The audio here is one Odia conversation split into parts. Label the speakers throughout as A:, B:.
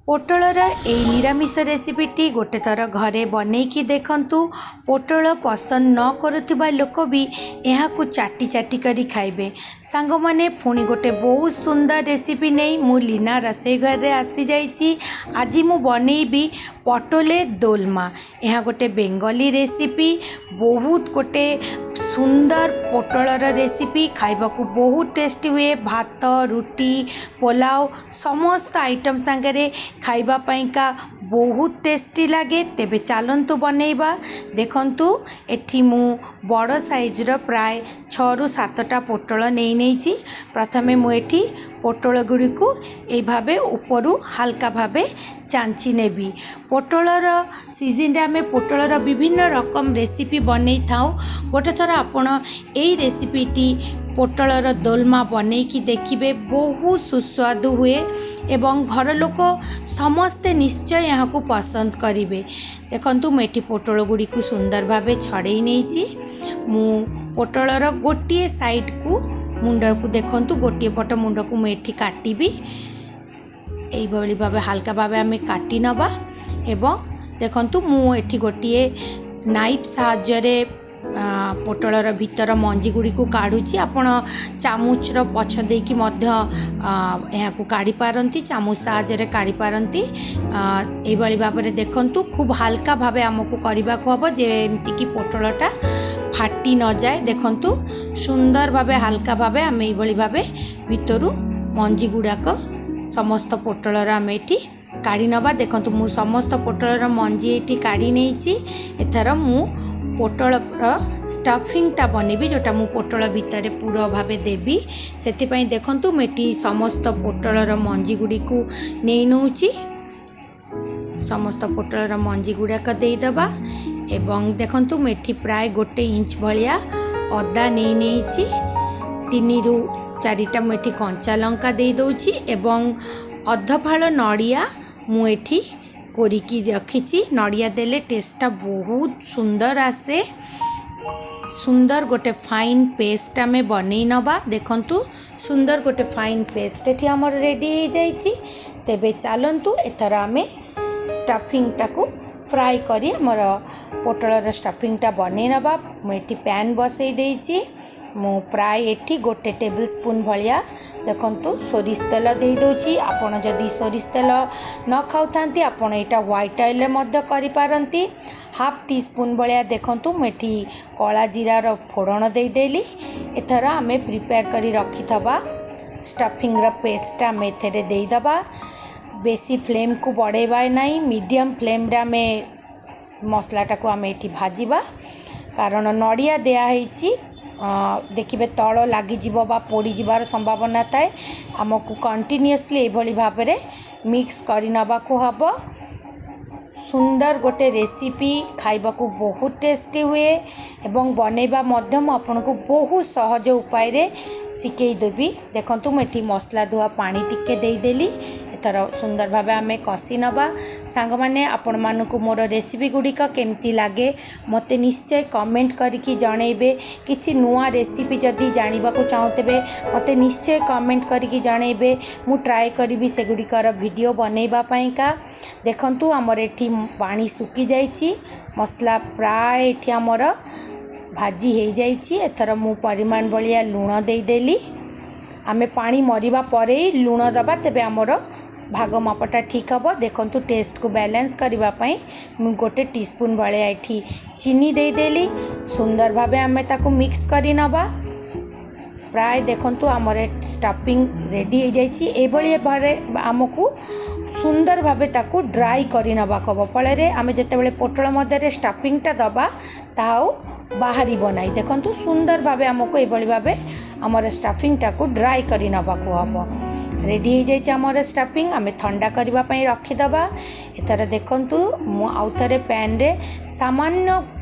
A: ପୋଟଳର ଏଇ ନିରାମିଷ ରେସିପିଟି ଗୋଟେ ଥର ଘରେ ବନେଇକି ଦେଖନ୍ତୁ। ପୋଟଳ ପସନ୍ଦ ନ କରୁଥିବା ଲୋକ ବି ଏହାକୁ ଚାଟି ଚାଟି କରି ଖାଇବେ। ସାଙ୍ଗମାନେ, ପୁଣି ଗୋଟେ ବହୁତ ସୁନ୍ଦର ରେସିପି ନେଇ ମୁଁ ଲୀନା ରୋଷେଇ ଘରରେ ଆସିଯାଇଛି। ଆଜି ମୁଁ ବନେଇବି ପଟୋଲେ ଦୋଲମା। ଏହା ଗୋଟେ ବେଙ୍ଗଲୀ ରେସିପି, ବହୁତ ଗୋଟେ ସୁନ୍ଦର ପୋଟଳର ରେସିପି। ଖାଇବାକୁ ବହୁତ ଟେଷ୍ଟି ହୁଏ। ଭାତ, ରୁଟି, ପୋଲାଉ ସମସ୍ତ ଆଇଟମ୍ ସାଙ୍ଗରେ ଖାଇବା ପାଇଁକା ବହୁତ ଟେଷ୍ଟି ଲାଗେ। ତେବେ ଚାଲନ୍ତୁ ବନେଇବା। ଦେଖନ୍ତୁ, ଏଠି ମୁଁ ବଡ଼ ସାଇଜ୍ର ପ୍ରାୟ 6ରୁ 7ଟା ପୋଟଳ ନେଇ ନେଇଛି। ପ୍ରଥମେ ମୁଁ ଏଠି ପୋଟଳ ଗୁଡ଼ିକୁ ଏଇଭାବେ ଉପରୁ ହାଲକା ଭାବେ ଚାଞ୍ଚି ନେବି। ପୋଟଳର ସିଜିନ୍ରେ ଆମେ ପୋଟଳର ବିଭିନ୍ନ ରକମ ରେସିପି ବନେଇଥାଉ। ଗୋଟେ ଥର ଆପଣ ଏଇ ରେସିପିଟି ପୋଟଳର ଦୋଲମା ବନେଇକି ଦେଖିବେ, ବହୁତ ସୁସ୍ୱାଦୁ ହୁଏ ଏବଂ ଘର ଲୋକ ସମସ୍ତେ ନିଶ୍ଚୟ ଏହାକୁ ପସନ୍ଦ କରିବେ। ଦେଖନ୍ତୁ, ମୁଁ ଏଠି ପୋଟଳ ଗୁଡ଼ିକୁ ସୁନ୍ଦର ଭାବେ ଛଡ଼େଇ ନେଇଛି। ମୁଁ ପୋଟଳର ଗୋଟିଏ ସାଇଡ଼କୁ ମୁଣ୍ଡକୁ, ଦେଖନ୍ତୁ, ଗୋଟିଏ ପଟ ମୁଣ୍ଡକୁ ମୁଁ ଏଠି କାଟିବି। ଏଇଭଳି ଭାବେ ହାଲକା ଭାବେ ଆମେ କାଟି ନେବା ଏବଂ ଦେଖନ୍ତୁ, ମୁଁ ଏଠି ଗୋଟିଏ ନାଇଫ୍ ସାହାଯ୍ୟରେ ପୋଟଳର ଭିତର ମଞ୍ଜି ଗୁଡ଼ିକୁ କାଢ଼ୁଛି। ଆପଣ ଚାମୁଚର ପଛ ଦେଇକି ମଧ୍ୟ ଏହାକୁ କାଢ଼ିପାରନ୍ତି, ଚାମୁଚ ସାହାଯ୍ୟରେ କାଢ଼ିପାରନ୍ତି। ଏଇଭଳି ଭାବରେ ଦେଖନ୍ତୁ, ଖୁବ୍ ହାଲକା ଭାବେ ଆମକୁ କରିବାକୁ ହେବ, ଯେମିତିକି ପୋଟଳଟା ଫାଟି ନଯାଏ। ଦେଖନ୍ତୁ, ସୁନ୍ଦର ଭାବେ ହାଲକା ଭାବେ ଆମେ ଏଇଭଳି ଭାବେ ଭିତରୁ ମଞ୍ଜି ଗୁଡ଼ାକ ସମସ୍ତ ପୋଟଳର ଆମେ ଏଠି କାଢ଼ି ନେବା। ଦେଖନ୍ତୁ, ମୁଁ ସମସ୍ତ ପୋଟଳର ମଞ୍ଜି ଏଇଠି କାଢ଼ି ନେଇଛି। ଏଥର ମୁଁ ପୋଟଳର ଷ୍ଟଫିଂଟା ବନେଇବି, ଯେଉଁଟା ମୁଁ ପୋଟଳ ଭିତରେ ପୁର ଭାବେ ଦେବି। ସେଥିପାଇଁ ଦେଖନ୍ତୁ, ମୁଁ ଏଠି ସମସ୍ତ ପୋଟଳର ମଞ୍ଜି ଗୁଡ଼ିକୁ ନେଇ ନେଉଛି। ସମସ୍ତ ପୋଟଳର ମଞ୍ଜି ଗୁଡ଼ାକ ଦେଇଦେବା ଏବଂ ଦେଖନ୍ତୁ, ମୁଁ ଏଠି ପ୍ରାୟ 1 ଇଞ୍ଚ ଭଳିଆ ଅଦା ନେଇ ନେଇଛି। 3ରୁ 4ଟା ମୁଁ ଏଠି କଞ୍ଚା ଲଙ୍କା ଦେଇଦେଉଛି ଏବଂ ଅଧ ଫାଳ ନଡ଼ିଆ ମୁଁ ଏଠି କୋରିକି ରଖିଛି। ନଡ଼ିଆ ଦେଲେ ଟେଷ୍ଟଟା ବହୁତ ସୁନ୍ଦର ଆସେ। ସୁନ୍ଦର ଗୋଟେ ଫାଇନ୍ ପେଷ୍ଟ ଆମେ ବନେଇ ନେବା। ଦେଖନ୍ତୁ, ସୁନ୍ଦର ଗୋଟେ ଫାଇନ୍ ପେଷ୍ଟ ଏଠି ଆମର ରେଡ଼ି ହେଇଯାଇଛି। ତେବେ ଚାଲନ୍ତୁ, ଏଥର ଆମେ ଷ୍ଟଫିଂଟାକୁ ଫ୍ରାଏ କରି ଆମର ପୋଟଳର ଷ୍ଟଫିଂଟା ବନେଇ ନେବା। ମୁଁ ଏଠି ପ୍ୟାନ୍ ବସେଇ ଦେଇଛି। ମୁଁ ପ୍ରାୟ ଏଠି 1 ଟେବୁଲ୍ ସ୍ପୁନ୍ ଭଳିଆ, ଦେଖନ୍ତୁ, ସୋରିଷ ତେଲ ଦେଇଦେଉଛି। ଆପଣ ଯଦି ସୋରିଷ ତେଲ ନ ଖାଉଥାନ୍ତି, ଆପଣ ଏଇଟା ହ୍ୱାଇଟ୍ ଅଏଲ୍ରେ ମଧ୍ୟ କରିପାରନ୍ତି। ହାଫ୍ ଟି ସ୍ପୁନ୍ ଭଳିଆ, ଦେଖନ୍ତୁ, ମୁଁ ଏଠି କଳା ଜିରାର ଫୋଡ଼ଣ ଦେଇଦେଲି। ଏଥର ଆମେ ପ୍ରିପେୟାର କରି ରଖିଥିବା ଷ୍ଟଫିଂର ପେଷ୍ଟଟା ଆମେ ଏଥିରେ ଦେଇଦେବା। ବେଶୀ ଫ୍ଲେମ୍କୁ ବଢ଼େଇବା ନାହିଁ, ମିଡ଼ିୟମ୍ ଫ୍ଲେମ୍ରେ ଆମେ ମସଲାଟାକୁ ଆମେ ଏଠି ଭାଜିବା, କାରଣ ନଡ଼ିଆ ଦିଆହେଇଛି। ଦେଖିବେ, ତଳ ଲାଗିଯିବ ବା ପୋଡ଼ିଯିବାର ସମ୍ଭାବନା ଥାଏ। ଆମକୁ କଣ୍ଟିନ୍ୟୁଅସଲି ଏଇଭଳି ଭାବରେ ମିକ୍ସ କରି ନେବାକୁ ହେବ। ସୁନ୍ଦର ଗୋଟେ ରେସିପି, ଖାଇବାକୁ ବହୁତ ଟେଷ୍ଟି ହୁଏ ଏବଂ ବନେଇବା ମଧ୍ୟ ମୁଁ ଆପଣଙ୍କୁ ବହୁତ ସହଜ ଉପାୟରେ ଶିଖେଇ ଦେବି। ଦେଖନ୍ତୁ, ମୁଁ ଏଠି ମସଲା ଧୁଆ ପାଣି ଟିକେ ଦେଇଦେଲି। ଏଥର ସୁନ୍ଦର ଭାବେ ଆମେ କଷି ନେବା। ସାଙ୍ଗମାନେ, ଆପଣମାନଙ୍କୁ ମୋର ରେସିପି ଗୁଡ଼ିକ କେମିତି ଲାଗେ, ମୋତେ ନିଶ୍ଚୟ କମେଣ୍ଟ କରିକି ଜଣେଇବେ। କିଛି ନୂଆ ରେସିପି ଯଦି ଜାଣିବାକୁ ଚାହୁଁଥିବେ, ମୋତେ ନିଶ୍ଚୟ କମେଣ୍ଟ କରିକି ଜଣେଇବେ। ମୁଁ ଟ୍ରାଏ କରିବି ସେଗୁଡ଼ିକର ଭିଡ଼ିଓ ବନେଇବା ପାଇଁକା। ଦେଖନ୍ତୁ, ଆମର ଏଠି ପାଣି ଶୁଖିଯାଇଛି, ମସଲା ପ୍ରାୟ ଏଠି ଆମର ଭାଜି ହେଇଯାଇଛି। ଏଥର ମୁଁ ପରିମାଣ ଭଳିଆ ଲୁଣ ଦେଇଦେଲି। ଆମେ ପାଣି ମରିବା ପରେ ହିଁ ଲୁଣ ଦେବା, ତେବେ ଆମର ଭାଗ ମାପଟା ଠିକ୍ ହେବ। ଦେଖନ୍ତୁ, ଟେଷ୍ଟକୁ ବାଲାନ୍ସ କରିବା ପାଇଁ ମୁଁ 1 ଟିସ୍ପୁନ୍ ଭଳିଆ ଏଠି ଚିନି ଦେଇଦେଲି। ସୁନ୍ଦର ଭାବେ ଆମେ ତାକୁ ମିକ୍ସ କରି ନେବା। ପ୍ରାୟ ଦେଖନ୍ତୁ, ଆମର ଷ୍ଟଫିଂ ରେଡ଼ି ହେଇଯାଇଛି। ଏଇଭଳି ଭାବରେ ଆମକୁ ସୁନ୍ଦର ଭାବେ ତାକୁ ଡ୍ରାଇ କରି ନେବାକୁ ହେବ, ଫଳରେ ଆମେ ଯେତେବେଳେ ପୋଟଳ ମଧ୍ୟରେ ଷ୍ଟଫିଂଟା ଦେବା, ତାହା ଆଉ ବାହାରିବ ନାହିଁ। ଦେଖନ୍ତୁ, ସୁନ୍ଦର ଭାବେ ଆମକୁ ଏଇଭଳି ଭାବେ ଆମର ଷ୍ଟଫିଂଟାକୁ ଡ୍ରାଇ କରି ନେବାକୁ ହେବ। ରେଡ଼ି ହେଇଯାଇଛି ଆମର ଷ୍ଟଫିଂ। ଆମେ ଥଣ୍ଡା କରିବା ପାଇଁ ରଖିଦେବା। ଏଥର ଦେଖନ୍ତୁ, ମୁଁ ଆଉ ଥରେ ପ୍ୟାନ୍ରେ ସାମାନ୍ୟ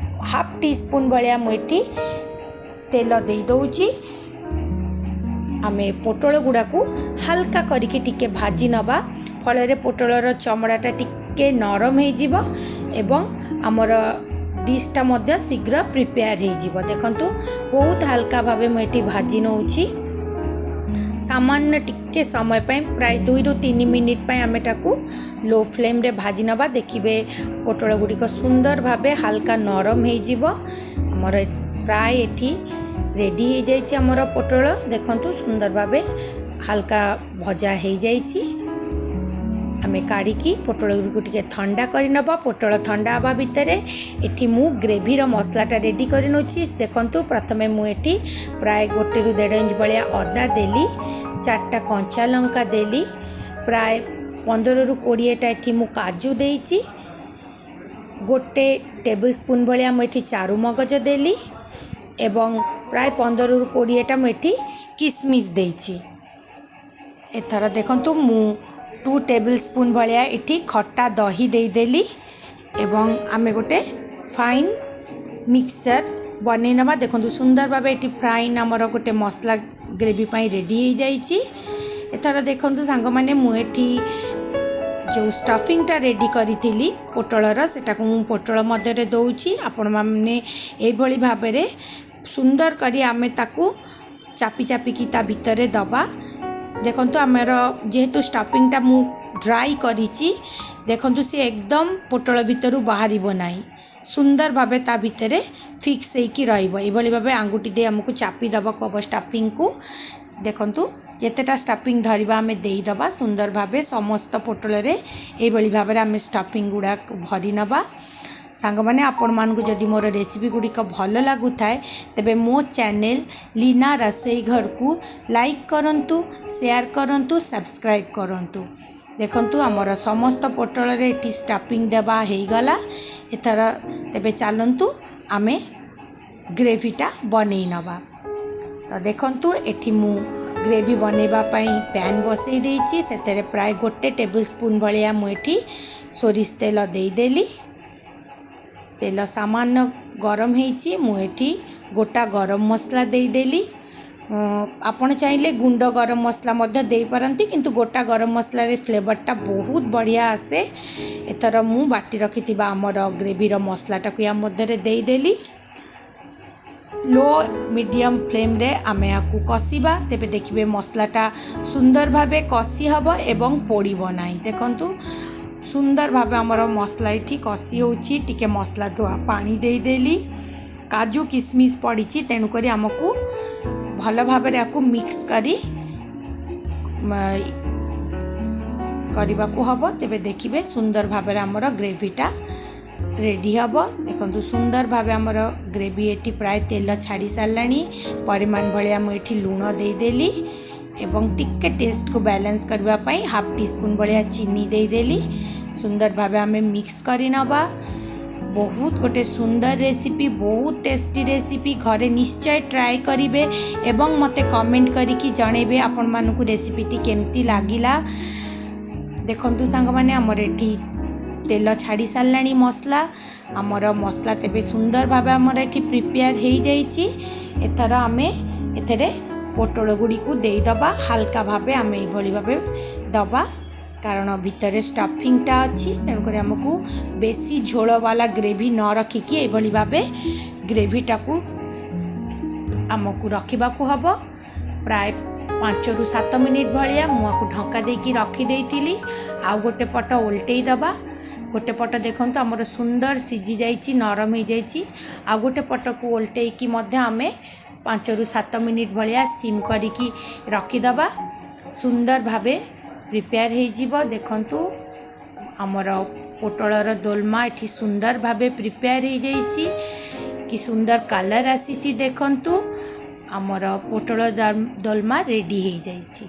A: ହାଫ୍ ଟି ସ୍ପୁନ୍ ଭଳିଆ ମୁଁ ଏଠି ତେଲ ଦେଇଦେଉଛି। ଆମେ ପୋଟଳ ଗୁଡ଼ାକୁ ହାଲକା କରିକି ଟିକେ ଭାଜି ନେବା, ଫଳରେ ପୋଟଳର ଚମଡ଼ାଟା ଟିକେ ନରମ ହେଇଯିବ ଏବଂ ଆମର ଡିଶ୍ଟା ମଧ୍ୟ ଶୀଘ୍ର ପ୍ରିପେୟାର ହେଇଯିବ। ଦେଖନ୍ତୁ, ବହୁତ ହାଲକା ଭାବେ ମୁଁ ଏଠି ଭାଜି ନେଉଛି। ସାମାନ୍ୟ ସାମାନ୍ୟ ଟିକେ ସମୟ ପାଇଁ, ପ୍ରାୟ 2ରୁ 3 ମିନିଟ୍ ପାଇଁ ଆମେ ତାକୁ ଲୋ ଫ୍ଲେମ୍ରେ ଭାଜି ନେବା। ଦେଖିବେ, ପୋଟଳ ଗୁଡ଼ିକ ସୁନ୍ଦର ଭାବେ ହାଲକା ନରମ ହେଇଯିବ। ଆମର ପ୍ରାୟ ଏଠି ରେଡ଼ି ହେଇଯାଇଛି ଆମର ପୋଟଳ। ଦେଖନ୍ତୁ, ସୁନ୍ଦର ଭାବେ ହାଲକା ଭଜା ହେଇଯାଇଛି। ଆମେ କାଢ଼ିକି ପୋଟଳ ଗୁଡ଼ିକୁ ଟିକେ ଥଣ୍ଡା କରିନେବା। ପୋଟଳ ଥଣ୍ଡା ହେବା ଭିତରେ ଏଠି ମୁଁ ଗ୍ରେଭିର ମସଲାଟା ରେଡ଼ି କରିନେଉଛି। ଦେଖନ୍ତୁ, ପ୍ରଥମେ ମୁଁ ଏଠି ପ୍ରାୟ 1ରୁ 1.5 ଇଞ୍ଚ ଭଳିଆ ଅଦା ଦେଲି, ଚାରିଟା କଞ୍ଚା ଲଙ୍କା ଦେଲି, ପ୍ରାୟ 15ରୁ 20ଟା ଏଠି ମୁଁ କାଜୁ ଦେଇଛି, 1 ଟେବୁଲ୍ ସ୍ପୁନ୍ ଭଳିଆ ମୁଁ ଏଠି ଚାରୁ ମଗଜ ଦେଲି ଏବଂ ପ୍ରାୟ 15ରୁ 20ଟା ମୁଁ ଏଠି କିସମିସ୍ ଦେଇଛି। ଏଥର ଦେଖନ୍ତୁ, ମୁଁ 2 ଟେବୁଲ୍ ସ୍ପୁନ୍ ଭଳିଆ ଏଠି ଖଟା ଦହି ଦେଇଦେଲି ଏବଂ ଆମେ ଗୋଟେ ଫାଇନ୍ ମିକ୍ସଚର୍ ବନେଇ ନେବା। ଦେଖନ୍ତୁ, ସୁନ୍ଦର ଭାବେ ଏଠି ଫାଇନ୍ ଆମର ଗୋଟେ ମସଲା ଗ୍ରେଭି ପାଇଁ ରେଡ଼ି ହେଇଯାଇଛି। ଏଥର ଦେଖନ୍ତୁ ସାଙ୍ଗମାନେ, ମୁଁ ଏଠି ଯେଉଁ ଷ୍ଟଫିଂଟା ରେଡ଼ି କରିଥିଲି ପୋଟଳର, ସେଟାକୁ ମୁଁ ପୋଟଳ ମଧ୍ୟରେ ଦେଉଛି। ଆପଣମାନେ ଏଇଭଳି ଭାବରେ ସୁନ୍ଦର କରି ଆମେ ତାକୁ ଚାପି ଚାପିକି ତା ଭିତରେ ଦେବା। ଦେଖନ୍ତୁ, ଆମର ଯେହେତୁ ଷ୍ଟଫିଂଟା ମୁଁ ଡ୍ରାଇ କରିଛି, ଦେଖନ୍ତୁ, ସେ ଏକଦମ ପୋଟଳ ଭିତରୁ ବାହାରିବ ନାହିଁ, ସୁନ୍ଦର ଭାବେ ତା ଭିତରେ ଫିକ୍ସ ହେଇକି ରହିବ। ଏଇଭଳି ଭାବେ ଆଙ୍ଗୁଠି ଦେଇ ଆମକୁ ଚାପି ଦେବାକୁ ହେବ ଷ୍ଟଫିଂକୁ। ଦେଖନ୍ତୁ, ଯେତେଟା ଷ୍ଟଫିଂ ଧରିବା ଆମେ ଦେଇଦେବା। ସୁନ୍ଦର ଭାବେ ସମସ୍ତ ପୋଟଳରେ ଏଇଭଳି ଭାବରେ ଆମେ ଷ୍ଟଫିଂ ଗୁଡ଼ାକ ଭରି ନେବା। ସାଙ୍ଗମାନେ, ଆପଣମାନଙ୍କୁ ଯଦି ମୋର ରେସିପି ଗୁଡ଼ିକ ଭଲ ଲାଗୁଥାଏ, ତେବେ ମୋ ଚ୍ୟାନେଲ୍ ଲୀନା ରୋଷେଇ ଘରକୁ ଲାଇକ୍ କରନ୍ତୁ, ସେୟାର କରନ୍ତୁ, ସବସ୍କ୍ରାଇବ୍ କରନ୍ତୁ। ଦେଖନ୍ତୁ, ଆମର ସମସ୍ତ ପୋଟଳରେ ଏଠି ଷ୍ଟଫିଂ ଦେବା ହେଇଗଲା। ଏଥର ତେବେ ଚାଲନ୍ତୁ, ଆମେ ଗ୍ରେଭିଟା ବନେଇ ନେବା। ତ ଦେଖନ୍ତୁ, ଏଠି ମୁଁ ଗ୍ରେଭି ବନେଇବା ପାଇଁ ପ୍ୟାନ୍ ବସେଇ ଦେଇଛି। ସେଥିରେ ପ୍ରାୟ 1 ଟେବୁଲ୍ ସ୍ପୁନ୍ ଭଳିଆ ମୁଁ ଏଠି ସୋରିଷ ତେଲ ଦେଇଦେଲି। ତେଲ ସାମାନ୍ୟ ଗରମ ହେଇଛି, ମୁଁ ଏଠି ଗୋଟା ଗରମ ମସଲା ଦେଇଦେଲି। ଆପଣ ଚାହିଁଲେ ଗୁଣ୍ଡ ଗରମ ମସଲା ମଧ୍ୟ ଦେଇପାରନ୍ତି, କିନ୍ତୁ ଗୋଟା ଗରମ ମସଲାରେ ଫ୍ଲେଭରଟା ବହୁତ ବଢ଼ିଆ ଆସେ। ଏଥର ମୁଁ ବାଟି ରଖିଥିବା ଆମର ଗ୍ରେଭିର ମସଲାଟାକୁ ୟା ମଧ୍ୟରେ ଦେଇଦେଲି। ଲୋ ମିଡ଼ିୟମ୍ ଫ୍ଲେମ୍ରେ ଆମେ ଏହାକୁ କଷିବା। ତେବେ ଦେଖିବେ, ମସଲାଟା ସୁନ୍ଦର ଭାବେ କଷି ହେବ ଏବଂ ପୋଡ଼ିବ ନାହିଁ। ଦେଖନ୍ତୁ, ସୁନ୍ଦର ଭାବେ ଆମର ମସଲା ଏଠି କଷି ହେଉଛି। ଟିକେ ମସଲା ଧୁଆ ପାଣି ଦେଇଦେଲି। କାଜୁ କିସମିସ୍ ପଡ଼ିଛି, ତେଣୁକରି ଆମକୁ ଭଲ ଭାବରେ ଏହାକୁ ମିକ୍ସ କରିବାକୁ ହେବ। ତେବେ ଦେଖିବେ, ସୁନ୍ଦର ଭାବରେ ଆମର ଗ୍ରେଭିଟା ରେଡ଼ି ହେବ। ଦେଖନ୍ତୁ, ସୁନ୍ଦର ଭାବେ ଆମର ଗ୍ରେଭି ଏଠି ପ୍ରାୟ ତେଲ ଛାଡ଼ି ସାରିଲାଣି। ପରିମାଣ ଭଳିଆ ମୁଁ ଏଠି ଲୁଣ ଦେଇଦେଲି ଏବଂ ଟିକେ ଟେଷ୍ଟକୁ ବାଲାନ୍ସ କରିବା ପାଇଁ ହାଫ୍ ଟି ସ୍ପୁନ୍ ଭଳିଆ ଚିନି ଦେଇଦେଲି। ସୁନ୍ଦର ଭାବେ ଆମେ ମିକ୍ସ କରିନେବା। ବହୁତ ଗୋଟେ ସୁନ୍ଦର ରେସିପି, ବହୁତ ଟେଷ୍ଟି ରେସିପି। ଘରେ ନିଶ୍ଚୟ ଟ୍ରାଏ କରିବେ ଏବଂ ମୋତେ କମେଣ୍ଟ କରିକି ଜଣେଇବେ ଆପଣମାନଙ୍କୁ ରେସିପିଟି କେମିତି ଲାଗିଲା। ଦେଖନ୍ତୁ ସାଙ୍ଗମାନେ, ଆମର ଏଠି ତେଲ ଛାଡ଼ି ସାରିଲାଣି ମସଲା। ଆମର ମସଲା ତେବେ ସୁନ୍ଦର ଭାବେ ଆମର ଏଠି ପ୍ରିପେୟାର ହେଇଯାଇଛି। ଏଥର ଆମେ ଏଥିରେ ପୋଟଳ ଗୁଡ଼ିକୁ ଦେଇଦେବା। ହାଲକା ଭାବେ ଆମେ ଏଇଭଳି ଭାବେ ଦେବା, କାରଣ ଭିତରେ ଷ୍ଟଫିଂଟା ଅଛି। ତେଣୁକରି ଆମକୁ ବେଶୀ ଝୋଳବାଲା ଗ୍ରେଭି ନ ରଖିକି ଏଇଭଳି ଭାବେ ଗ୍ରେଭିଟାକୁ ଆମକୁ ରଖିବାକୁ ହେବ। ପ୍ରାୟ 5ରୁ 7 ମିନିଟ୍ ଭଳିଆ ମୁଁ ଆକୁ ଢଙ୍କା ଦେଇକି ରଖିଦେଇଥିଲି। ଆଉ ଗୋଟେ ପଟ ଓଲଟେଇ ଦେବା। ଗୋଟେ ପଟ ଦେଖନ୍ତୁ, ଆମର ସୁନ୍ଦର ସିଝି ଯାଇଛି, ନରମ ହେଇଯାଇଛି। ଆଉ ଗୋଟେ ପଟକୁ ଓଲଟେଇକି ମଧ୍ୟ ଆମେ 5ରୁ 7 ମିନିଟ୍ ଭଳିଆ ସିମ୍ କରିକି ରଖିଦେବା। ସୁନ୍ଦର ଭାବେ ପ୍ରିପେୟାର ହେଇଯିବ। ଦେଖନ୍ତୁ, ଆମର ପୋଟଳର ଦୋଲମା ଏଠି ସୁନ୍ଦର ଭାବେ ପ୍ରିପେୟାର ହେଇଯାଇଛି। କି ସୁନ୍ଦର କଲର୍ ଆସିଛି ଦେଖନ୍ତୁ। ଆମର ପୋଟଳ ଦୋଲମା ରେଡ଼ି ହେଇଯାଇଛି।